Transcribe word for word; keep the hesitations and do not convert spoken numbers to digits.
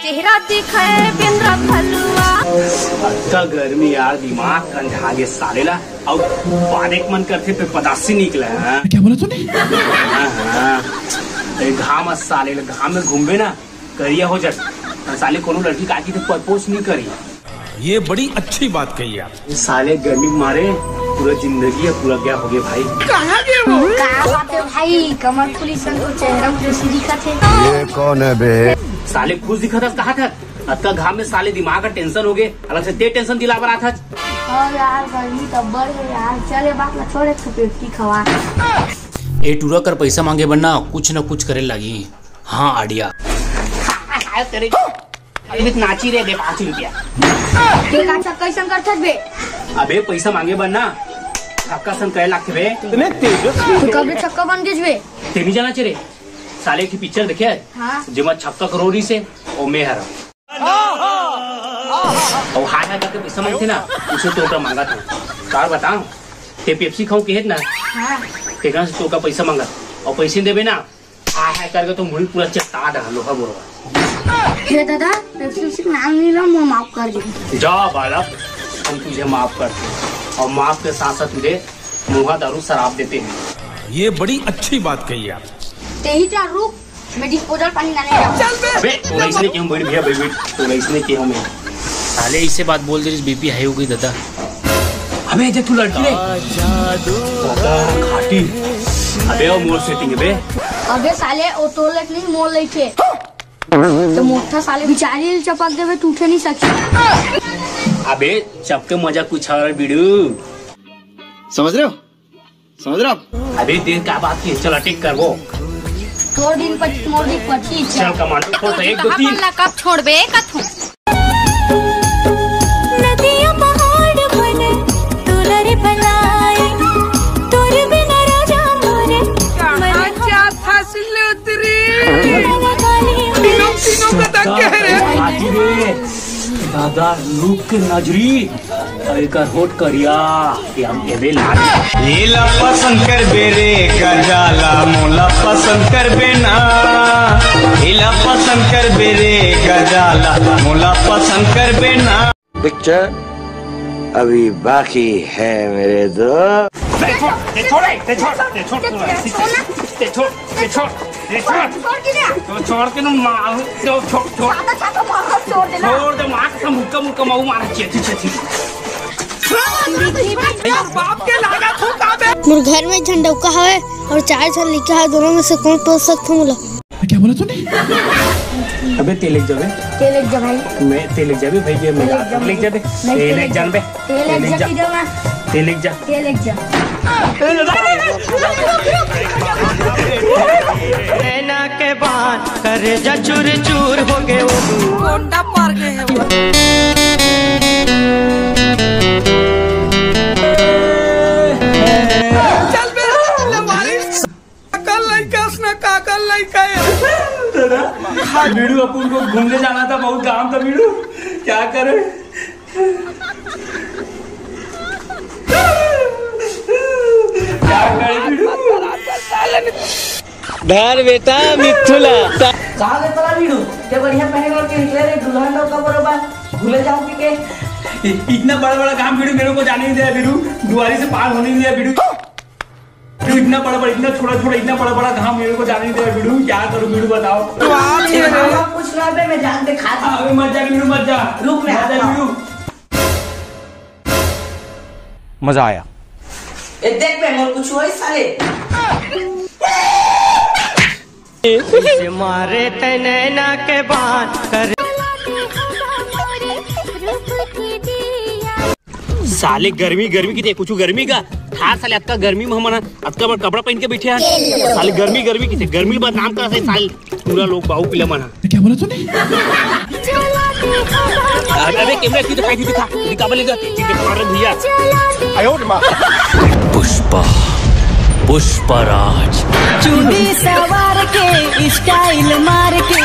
चेहरा दिखे बिन रखलुआ। अतका गर्मी यार, दिमाग कंझा गे साले ला। अउ पाने के मन करथे, पे पदासी निकले, हाँ? क्या बोला तूने? हाँ, हाँ। ए, घाम अस साले ला, घाम में घूमबे ना, करिया हो जात। साले कोनो लड़की का की तो परपोज नहीं करी। ये बड़ी अच्छी बात कही आप। साले गर्मी के मारे पूरा जिंदगी है पूरा क्या हो गया भाई। कहाँ गया वो? का बात है भाई, कमर फुली सन तो चेहरा में खुशी दिखत है। ये कौन है बे? साले खुश दिखत हस कहा था, अतका घाम में साले दिमाग का टेंशन हो गए, अलग से ते टेंशन दिला बर आथस। हाँ यार, गर्मी तो बढ़ गई यार। चल, ये बात ला छोड़, एक ठो पेप्सी खवा। ए टूरा कर पैसा मांगे बर ना कुछ ना कुछ करे लागी। हाँ आइडिया। अभी तो नाची रे बे, पाँच रुपया। ते का सब कैसन करथस बे? अबे पैसा मांगे बर ना छक्का सन करे लागथे बे। तो कब ले छक्का बन गेस बे? ते नहीं जाना चे रे। साले की पिक्चर देखे है? हाँ। जेमा छक्का करोरी से ओ मैं हरा। अउ हाय हाय करके पैसा मांगथे ना, उसे तो ओकर मांगत हूँ। कार बताओ, ते पेप्सी खाऊं कहे ना, हाँ। तेकरा से तो ओकर पैसा मांगत, अउ पैसे देबे ना, हाय हाय करके तो मुड़ी पूरा चट्टा डाल लोहा बोरवा। हे दादा, पेप्सी से नाम नहीं ला, मैं माफ कर दे। जा बालक, हम तुझे माफ करते हैं, और माफ के साथ साथ तुझे मुहा दारू शराब देते हैं। ये बड़ी अच्छी बात कही आप। तेही जा रुक, मैं डिस्पोजल पानी लाने जाऊँ। अबे तोला इसने क्यों बड़ी भैया, बड़ी तोला इसने क्यों मैं। साले इसे बात बोल दे, बीपी हाई हो गई दादा। अबे देख तू लड़की रे। दादा घाटी। अबे वो मोर सेटिंग है बे। अबे साले, वो तोर लइक नहीं, मोर लइक है। तो मोटा साले बिचारी चपक देवे, तू उठे नहीं सकी। अबे चपके मजा कुछ और बीड़ू। समझ रहे हो? समझ रहे हो आप? अबे देर का बात की, चल अटैक करबो। तोर दिन पच्चीस, मोर दिन पच्चीस। चल कमांडो फोर्स, एक, दो, तीन। हमन ला कब छोड़बे कथू? नदिया पहाड़ बने, तोला रे बनाए, तोर बिना राजा मोरे, मन अच्छा फसले उतरी। तीनों, तीनों का तक कह रहे हैं। दादा, रुक के नजरी, एकर होठ करिया, ये हम एबे लाल। एला पसंद करबे रे गजाला, मोला पसंद करबे ना। एला पसंद करबे रे गजाला, मोला पसंद करबे ना। पिक्चर अभी बाकी है मेरे दोस्त। ते छोड़, ते छोड़, ते छोड़, ते छोड़, ते छोड़, ते छोड़। छोड़ के ना। तो छोड़ के ना मार, तो छोड़, छोड़। छाता, छाता मार, छोड़ दे ना। छोड़ दे, मार के मुक्का, मुक्का माऊ मार, छेती, छेती। बाप के लागा थूका बे। मोर घर में एक झन डउका हवे अउ चार झन लइका हे, दोनों में से कोन पोस सकथे मोला? क्या बोला तूने? अबे ते लेके जाबे। ते लेके जा भाई। मैं ते लेके जाबे भाई, ये मैं ते लेके जा। लेके जाबे। नहीं, ते लेके जाबे। ते लेके जा। ते लेके जा। तेल एक जा। तेल एक जा। नैना के बान करे जा चूर चूर हो गए वो। कोंडा पार गए हैं वो। चल बे, ले मारी। काकर लइका, उसने काकर लइका है। दादा, बीड़ू, अपन को घूमने जाना था, बहुत काम था बीड़ू, क्या करे? क्या करे बीड़ू? धर बेटा मिथुला। कहाँ गए तोला बीड़ू? ते बढ़िया पहन ओढ़ के निकले रे, दुल्हन लोग का बरोबर भूले जाओ कि के? इतना बड़ा बड़ा काम बीड़ू मेरे को जाने नहीं दिया बीड़ू, दुआरी से पार होने नहीं दिया बीड़ू। तू इतना बड़ा बड़ा, इतना छोटा छोटा, इतना बड़ा बड़ा घाम मेरे को जाने दे बीड़ू, क्या करूँ बीड़ू बताओ। तो आज ये मामा कुछ ना बे, मैं जान दे खा था। अबे मत जा बीड़ू, मत जा। रुक, मैं मत जा आता हूँ। बीड़ू। मजा आया। ए, देख बे, मोर कुछ होई साले। से मारे ते नैना के बान कर। साले गर्मी गर्मी किथे, कुछ गर्मी का था साले, अतका गर्मी में हमन अतका बड़ कपड़ा पहन के बैठे हैं। साले गर्मी गर्मी किथे, गर्मी बदनाम कर से साले पूरा लोग बाहु पीला मना। क्या बोला तूने? अबे, अबे कैमरा की तो काहे दिखा, दिखा बोले जा, ठीक है, मार रहे भैया। आयो रे माँ। पुष्पा, पुष्पा राज। चुंडी सवार के, स्टाइल मार के।